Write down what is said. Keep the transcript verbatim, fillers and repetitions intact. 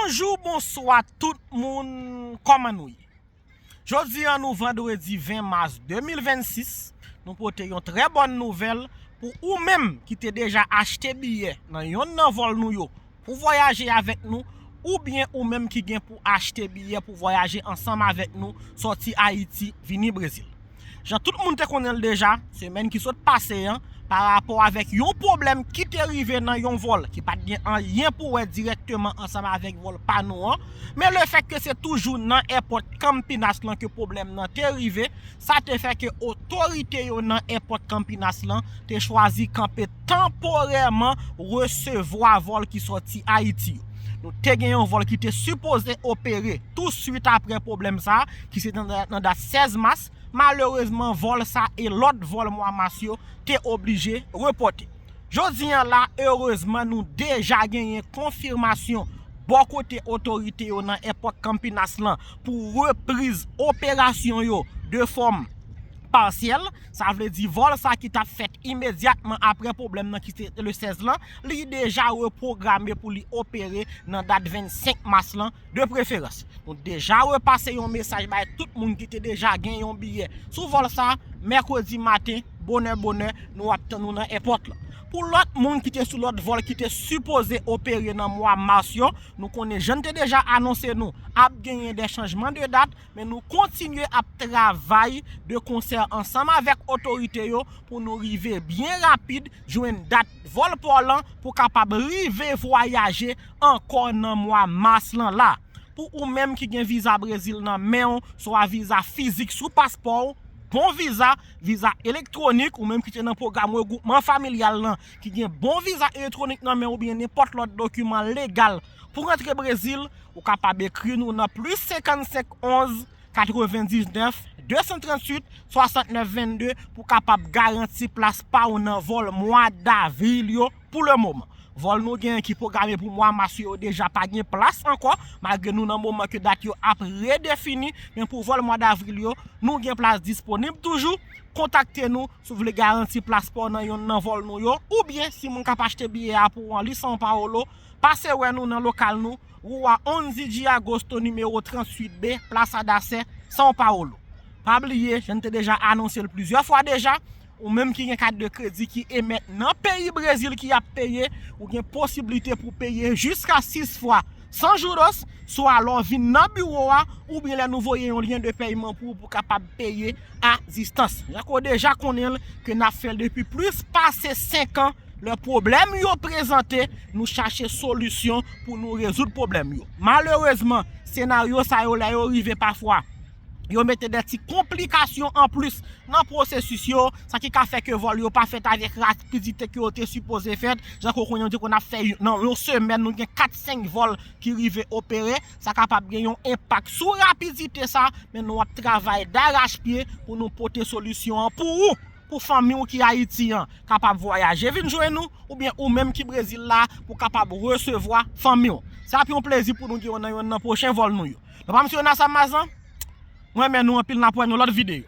Bonjou, bonswa tout moun, kòman nou ye? Jodi a nou vandredi ven mas de mil vennsis, nou pote yon trè bòn nouvèl pou ou menm ki te deja achte biyè nan yonn nan vòl nou yo pou vwayaje avèk nou, oubyen ou menm ki gen pou achte biyè pou vwayaje ansanm avèk nou sòti Ayiti vini Brezil. Jan tout moun te konnen l deja, semèn ki sot pase an, pa rapò avèk yon pwoblèm ki te rive nan yon vòl ki pa t gen anyen pou wè dirèkteman ansanm avèk vòl pa nou an, men lefètke se toujou nan èpòt Campinas lan ke pwoblèm nan te rive, sa te fè ke otorite yo nan èpòt Campinas lan te chwazi kanpe tanporèman resevwa vòl ki sòti Ayiti yo. Nou te gen yon vòl ki te sipoze opere touswit apre pwoblèm sa a, ki se nan, nan dat sèz mas, malerezman, vòl sa e lòt vòl mwa mas yo te oblije repòte. Jodi a la, erezman, nou deja genyen konfimasyon bò kote otorite yo nan èpòt Campinas lan pou repriz operasyon yo de fòm pasyèl. Sa vle di vòl sa ki t ap fèt imedyatman apre pwoblèm nan ki se le sèz lan, li deja repwograme pou li opere nan dat vennsenk mas lan de preferans. Nou deja repase yon mesaj bay tout moun ki te deja gen yon biyè sou vòl sa, mèkredi maten, bonè bonè, nou ap tann nou nan èpòt lan. Pou lòt moun ki te sou lòt vòl ki te sipoze opere nan mwa mas yo, nou konnen jan n te deja anonse nou ap genyen de chanjman de dat, men nou kontinye ap travay de konsè ansanm avèk otorite yo pou nou rive byen rapid jwenn dat vòl pa w lan pou kapab rive vwayaje ankò nan mwa mas lan la. Pou ou menm ki gen viza Brezil nan men w, swa viza fizik sou paspò w, bon viza, viza elektwonik, ou menm ki te nan pwogram regwoupman familyal lan, ki gen bon viza elektwonik nan men w oubyen nenpòt lòt dokiman legal pou rantre Brezil, ou kapab ekri nou nan plis senkannsenk onz katrevendiznèf de san tranntuit swasantnèf vennde pou kapab garanti plas pa w nan vòl mwa davril yo pou le moman. Vòl nou genyen ki pwograme pou mwa mas yo deja pa gen plas ankò, malgre nou nan moman ke dat yo ap redefini, men pou vòl mwa davril yo, nou gen plas disponib toujou. Kontakte nou si w vle garanti plas pa w nan yonn nan vòl nou yo, oubyen si moun k ap achte biyè a pou ou an li São Paulo, pase wè nou nan lokal nou, Rua onze de Agosto, nimewo tranntuit B, Plaza da Sé, São Paulo. Pa bliye, jan n te deja anonse l plizyè fwa deja, ou menm ki gen kat de kredi ki emèt nan peyi Brezil ki ap peye, ou gen posiblite pou peye jiska sis fwa san juros, swa lè w vin nan biwo a, oubyen lè nou voye yon lyen de pèyman pou ou pou kapab peye a distans. Jan ke w deja konnen l ke n ap fè l depi plis pase senk an, lè pwoblèm yo prezante, nou chache solisyon pou nou rezoud pwoblèm yo. Malerezman, senaryo sa yo, lè yo rive pafwa, yo mete de ti konplikasyon anplis nan pwosesis yo, sa ki ka fè ke vòl yo pa fèt avèk rapidite ke yo te sipoze fèt. Jan ke w konnen, nou te konn ap fè nan yon semèn, nou gen kat senk vòl ki rive opere. Sa kapab gen yon enpak sou rapidite sa, men nou ap travay darachpye pou nou pote solisyon an pou ou, pou fanmi w ki Ayiti an kapab vwayaje vin jwenn ou, oubyen ou menm ki Brezil la pou kapab resevwa fanmi w. Se ap yon plezi pou nou gen w nan yonn nan pwochen vòl nou yo. Nou pa m sou Yonas Amazan, mwen renmen nou anpil, n ap wè nan lòt videyo.